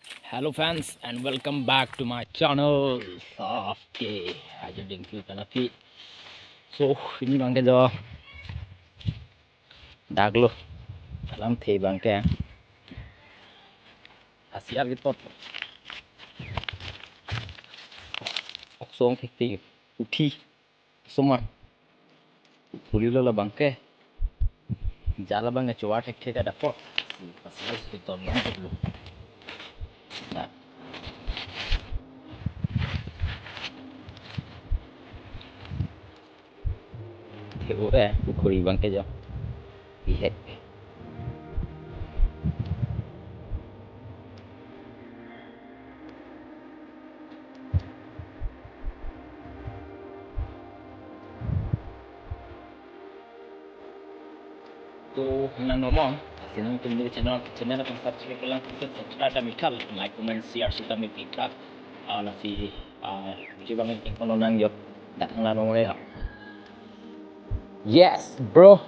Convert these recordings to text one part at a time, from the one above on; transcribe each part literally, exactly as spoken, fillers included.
Hello friends and welcome back to my channel. Okay, ajo dingki kana pi. So, pini abangke jo dak lo. Alamthe abangke. Hasiar ketot. Oksong thekthek. Uthi. Soma. Phulilo labangke. Jala abangke chowa thekthe ka dapot. Pas pas beton lang dulu. Nah. Theo eh, pukhuri abangke jo. Bihek. To, nang ngomong, sinang tum di channel, channel akong subscribe lang, subscribe kami kal, like, comment, share, sita mi pika. Ah, lasi, ah, video abang ingkon nang jo, datang lang ngomong ya. Yes, bro.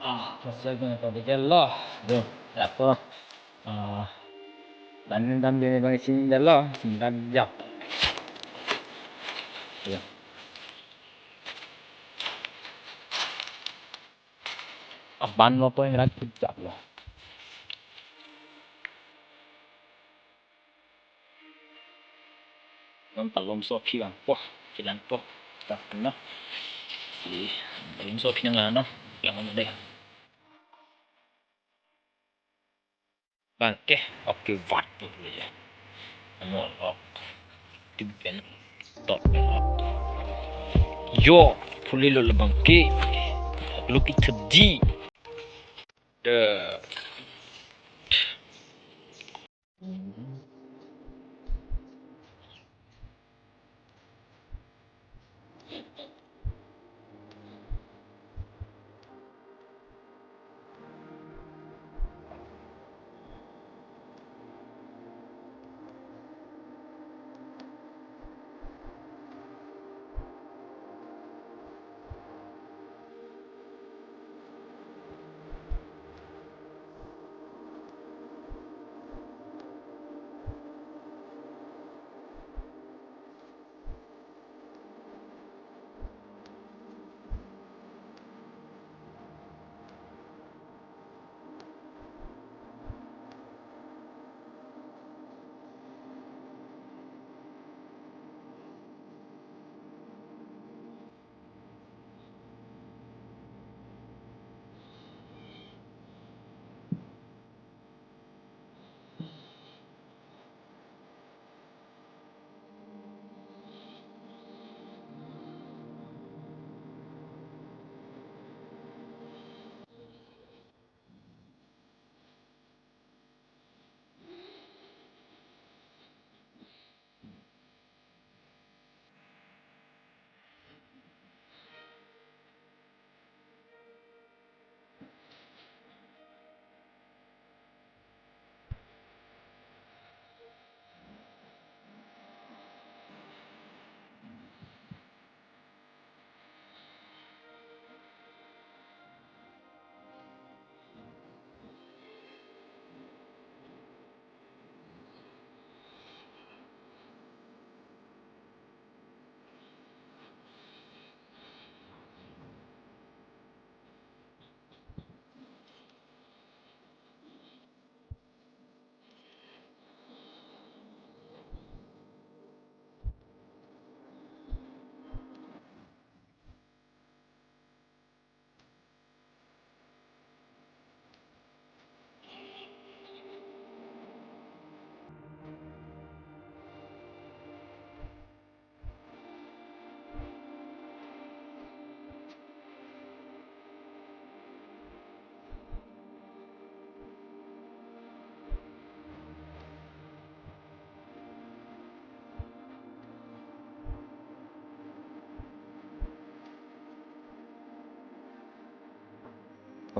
Ah, masih guna tadi ke lo. Duh, ya ko. Ah, dan dan bini bang isin dalo, sindan jap. Ya. Aban lo ko yang rat kejap lo. Non palom so phi bang po, kilan po, tak na. Si palom so phi nang ano, yang ano deh. Bangke, oke, vat po ya. Ano, ok. Tipen, tot pen, ok. Yo, phulilo labangke. Look it di. The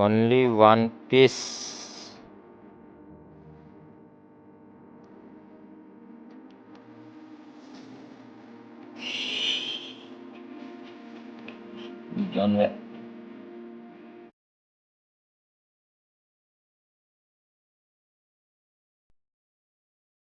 Only one piece. John Webb.